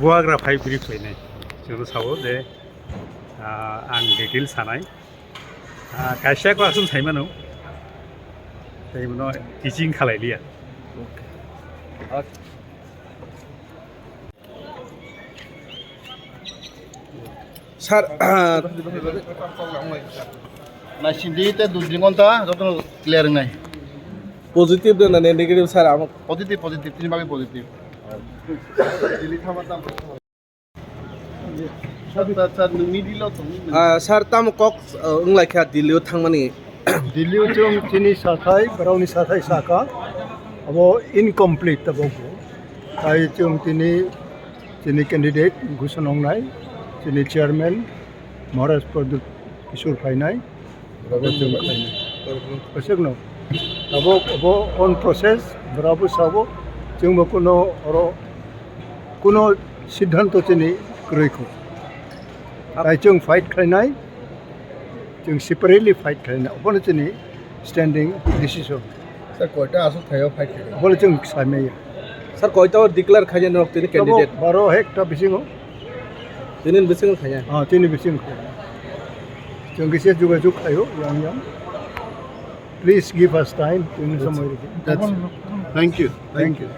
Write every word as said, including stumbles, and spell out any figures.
Buagra phai brief khlainai. Chwngno sao je, ah, ang detail sanai. Ah, kaisa ko aswng sai mano. Tei bono teaching khalai liya. Sir, ah, naisingdi tei dui ghonta jotono clear wngnai. Positive de na negative, sir? Amo positive, positive, tini bagwi positive. Sir, sir, nwngni dilo tong. Ah, sir, tamo kok, ah, wnglaikha Delhi o thangmani? Delhi o chwng chini sathai, borokni sathai saka, abo incomplete tabok bo. Tai chwng tini, chini candidate ghoshona wngnai, chini chairman Maharaj Pradyut Kishore phainai. Abo chwng khainai. Kwchwkno. Abo, abo on process, borokbo sabo, chwngbo kuno oro kuno siddhanto chini kwrwi kho. Tai chwng fight khlainai, chwng separately fight khlainai. Obono chini standing decision. Sir, koita aswk thaio fight khlainai? Obono chwng saimaya. Sir, koita o declare khainai norok tini candidate? Baro hekta bisingo. Tini bisingo khainai? Ah, tini bisingo khainai. Chwng kisa jogajog khaio, yang yang. Please give us time, tini somoi rikhi. That's it. Thank you. Thank you.